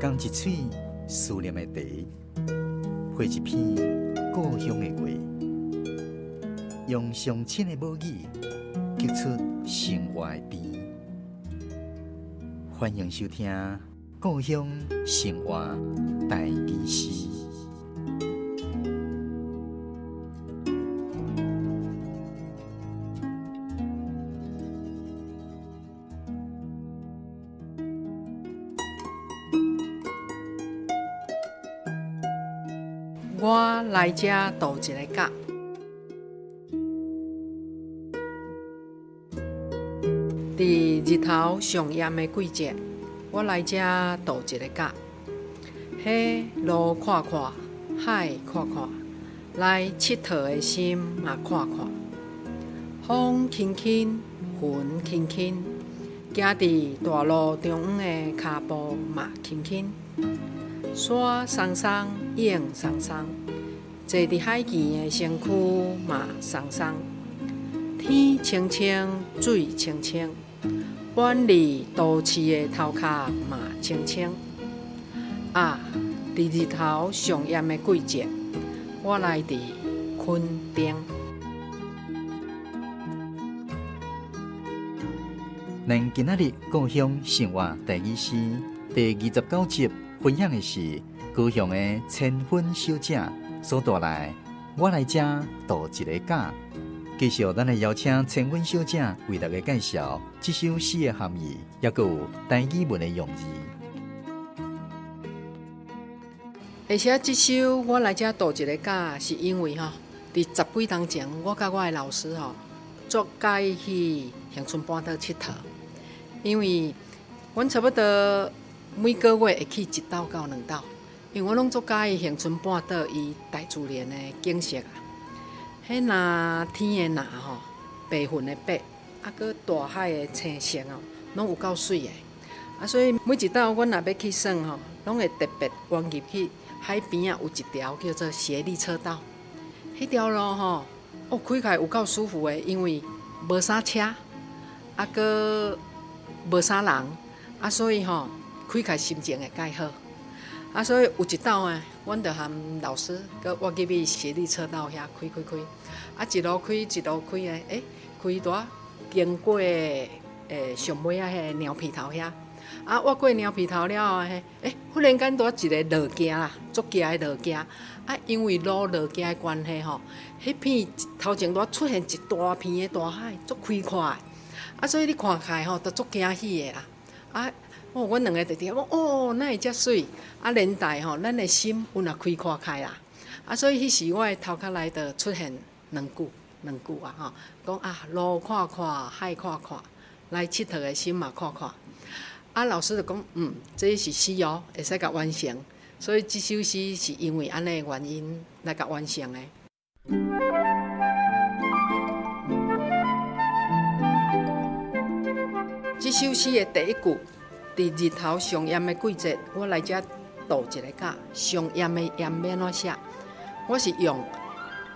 仝一喙思念的茶，配一篇故鄉的話，用上親的母語，激出生活的甜。歡迎收聽《故鄉生活台語詩》。我來遮度一个假，佇日頭上炎的季節，我來遮度一个假。彼路看看，海看看，來𨑨迌的心嘛看看。風輕輕，雲輕輕，行佇大路中央的跤步嘛輕輕。山鬆鬆，影鬆鬆，坐佇海墘的身軀嘛鬆鬆。天清清，水清清，遠離都市的頭殼嘛清清。啊，佇日頭上炎的季節，我來佇墾丁。咱今仔日故鄉生活台語詩第29集。分享的是高雄的千芬小姐所帶來《我來遮度一个假》。繼續，咱來邀請千芬小姐為大家介紹這首詩的含義，抑閣有台語文的用字。會寫這首《我來遮度一个假》，是因為吼，佇十幾冬前，我佮我的老師吼，足佮意去恆春半島𨑨迌，因為阮差不多。每個月會去一晝到兩晝，因為我攏足佮意恆春半島伊大自然的景色啊。彼若天的藍吼，白雲的白，啊，閣大海的青色哦，攏有夠媠的。啊，所以每一晝阮若欲去耍吼，攏會特別彎入去海邊仔，有一條叫做協力車道。彼條路吼，哦，開起來有夠舒服的，因為無啥車，啊，閣無啥人，啊，所以吼。開起來心情會蓋好，啊，所以有一晝啊，阮就和老師閣我入去協力車道遐開開開，啊，一路開一路開的，欸，開拄仔經過欸上尾仔彼個貓鼻頭遐，啊，越過貓鼻頭了後，欸，忽然間拄仔一个路徑啦，足崎的路徑，啊，因為路路徑的關係吼，彼片頭前拄仔出現一大片的大海，足開闊的，啊，所以你看起來吼，都足驚喜的啦，啊。哦，阮兩个就佇遐講，哦，哪會遮媠？啊，連帶吼，咱的心有若開闊開啦。啊，所以彼時我的頭殼內就出現兩句，兩句啊吼，講啊，路看看，海看看，來𨑨迌的心嘛看看。啊，老師就講，嗯，這是詩哦，會使共完成。所以這首詩是因為按呢原因來共完成的。這首詩的第一句。佇日頭上炎的季節，我來遮度一个假。上炎的炎欲按怎寫？我是用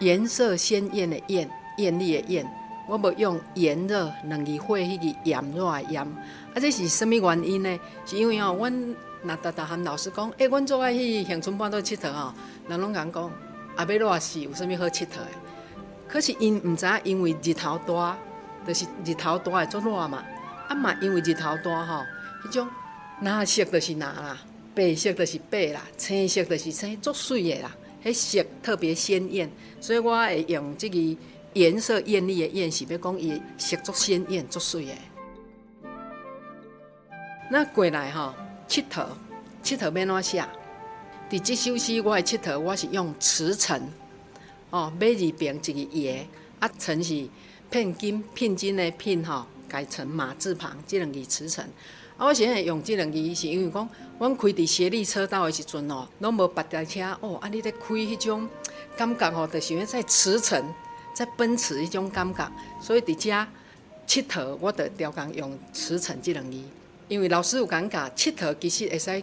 顏色鮮豔的豔，豔麗的豔，我無用炎熱兩字火彼个炎熱的炎。啊，這是啥物原因呢？是因為吼，阮若逐逐和老師講，欸，阮足愛去恆春半島𨑨迌吼，人攏共講，啊，欲熱死，有啥物好𨑨迌的？可是𪜶毋知影，因為日頭大，就是日頭大會足熱嘛。啊嘛，因為日頭大吼。彼種藍色就是藍啦，白色就是白啦，青色就是青，足媠的啦。彼色特別鮮豔，所以我會用這個顏色豔麗的豔，是欲講伊色足鮮豔、足媠的。那過來吼，𨑨迌，𨑨迌欲按怎寫？佇這首詩，我的𨑨迌，我是用馳騁，哦，馬字邊一個爺，啊，騁是聘金、聘金的聘吼，改成馬字旁，這兩字馳騁。啊，我是會用這兩字，是因為講，阮開佇協力車道的時陣哦，攏無別台車哦，啊，你咧開彼種感覺吼，就是像在馳騁、在奔馳彼種感覺。所以佇遮𨑨迌，我就調工用馳騁這兩字，因為老師有講教，𨑨迌其實會使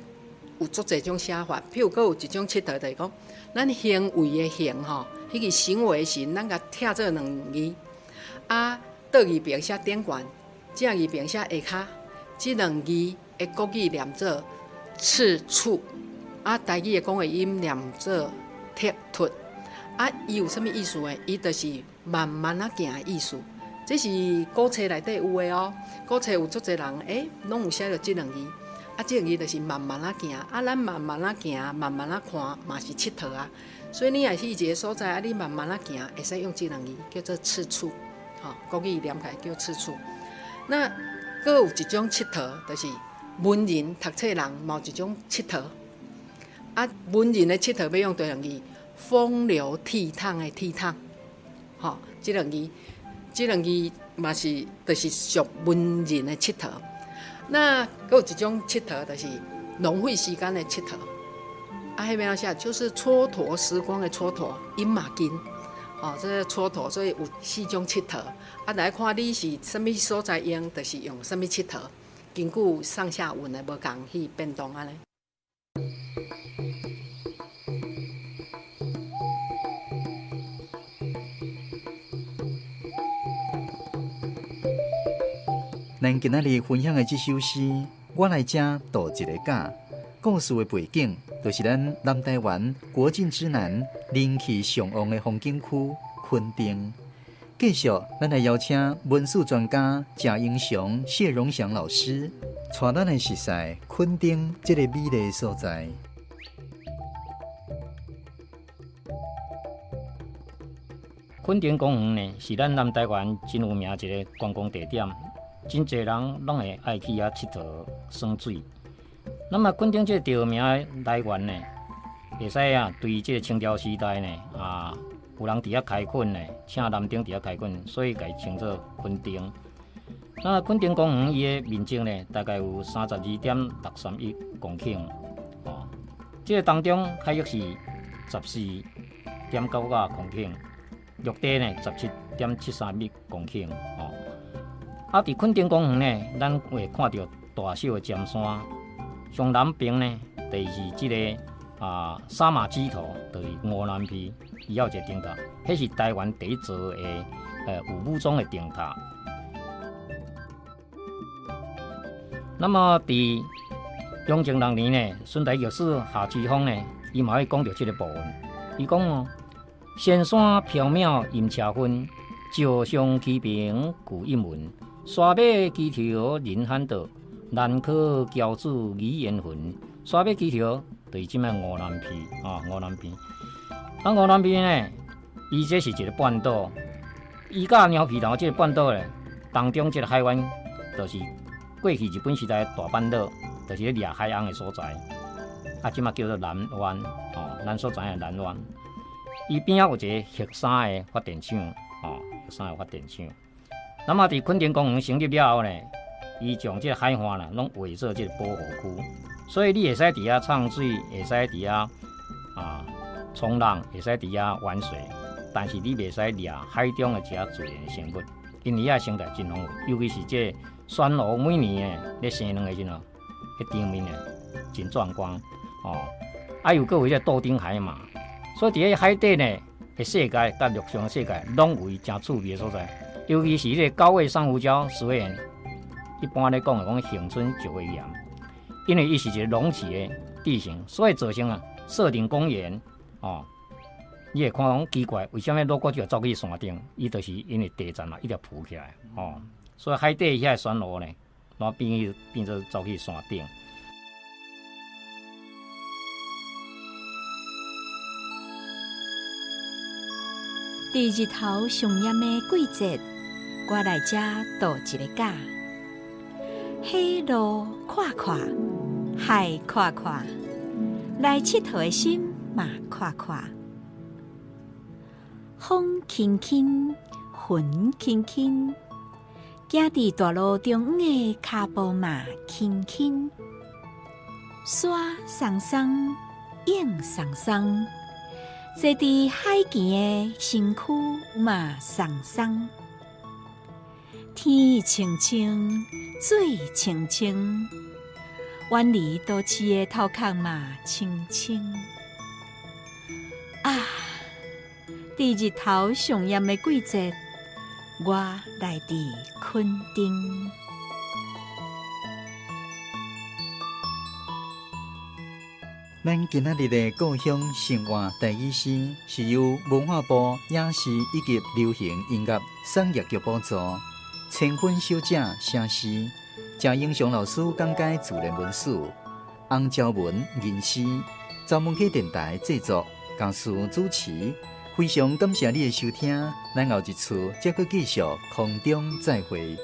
有足濟種寫法，譬如閣有一種𨑨迌，就是講，咱行為的行吼，彼個行為時，咱共拆做兩字，啊，倒字邊寫頂懸，正字邊寫下跤。這兩字的國語念做赤促，啊，台語的講話音念做鐵突，啊，伊有啥物意思呢？伊就是慢慢仔行的意思。這是古冊內底有的哦，古冊有足濟人，欸，攏有寫著這兩字。啊，這兩字就是慢慢仔行，啊，咱慢慢仔行，慢慢仔看，嘛是𨑨迌啊。所以你若去一个所在，啊，你慢慢仔行，會使用這兩字叫做赤促，吼，國語念起來叫赤促。那閣有一種𨑨迌，就是文人讀冊人嘛有一種𨑨迌。啊，文人的𨑨迌欲用佗兩字，風流倜儻的倜儻，吼，這兩字，這兩字嘛是，就是屬文人的𨑨迌。那閣有一種𨑨迌，就是浪費時間的𨑨迌。啊，彼欲按怎寫？就是蹉跎時光的蹉跎，音嘛緊，哦，這個蹉跎，所以有四種𨑨迌。啊，來看你是啥物所在用，就是用啥物𨑨迌，根據上下文的無仝去變動按呢。咱今仔日分享的這首詩，我來這度一个假。故事的背景，就是咱南台灣國境之南人氣上旺的風景區墾丁。繼續，咱來邀請文史專家賈英雄、謝榮祥老師，帶咱來熟悉墾丁這个美麗所在。墾丁公園呢，是咱南台灣真有名一个觀光地點。真濟人攏會愛去遐𨑨迌耍水。那麼墾丁這個地名的來源呢，會使啊，對這個清朝時代呢，啊，有人佇遐開墾呢，請男丁佇遐開墾，所以共伊稱做墾丁。那墾丁公園伊的面積呢，大概有32.631公頃，哦，這個當中海域是14.95公頃，陸地呢17.73公頃，哦。啊！佇墾丁公園呢，咱會看著大小的尖山。上南邊呢，就是這个啊沙馬雞頭，就是鵝鑾鼻，伊猶有一個燈塔，彼是台灣第一座的有武裝的燈塔。那麼佇雍正六年呢，順台御史夏之峰呢，伊嘛會講著這个部分。伊講哦，仙山飄渺陰車分，石上奇兵古印文。沙馬機頭人罕到，難可驕子語言魂。沙馬機頭就是這擺鵝鑾鼻啊，鵝鑾鼻。啊，鵝鑾鼻呢，伊這是一个半島，伊佮猫鼻頭這个半島咧，當中這个海灣，就是過去日本時代大阪島，就是咧掠海翁的所在。啊，這擺叫做南灣哦，咱所知影的南灣。伊邊仔有一個核三的發電廠哦，核三的發電廠。那麼佇墾丁公園成立了後呢，伊將這個海岸啦，攏劃做這個保護區，所以你會使佇遐沖水，會使佇遐啊衝浪，會使佇遐玩水，但是你袂使掠海中的這些自然生物，因為遐生態真豐富，尤其是這珊瑚每年的咧生卵的時陣，彼場面呢真壯觀哦。啊，又閣有這個豆丁海馬，所以佇咧海底呢的世界，佮陸上的世界，攏有伊誠趣味的所在。尤其是彼个高位珊瑚礁，雖然一般咧講的講恆春石灰岩，因為伊是一个隆起的地形，所以造成啊設定公園哦，你會看講奇怪，為啥物落過就走去山頂？伊就是因為地震啊，一直浮起來哦，所以海底遐个珊瑚呢，攏變做走去山頂。佇日頭上炎的季節，我來這度一个假。海路看看，海看看，來𨑨迌的心嘛看看。風輕輕，雲輕輕，行佇大路中央的跤步嘛輕輕。沙鬆鬆，影鬆鬆。坐佇海墘的身軀嘛鬆鬆，天清清，水清清，遠離都市的頭殼嘛清清。啊！佇日頭上炎的季節，我來佇墾丁。咱今仔日的故鄉生活台語詩，是由文化部影視以及流行音樂產業局補助，千分小姐寫詩，鄭英雄老師講解自然文史，洪昭文吟詩，朝文溪電台製作，嘉書主持。非常感謝你的收聽，咱後一次再閣繼續空中再會。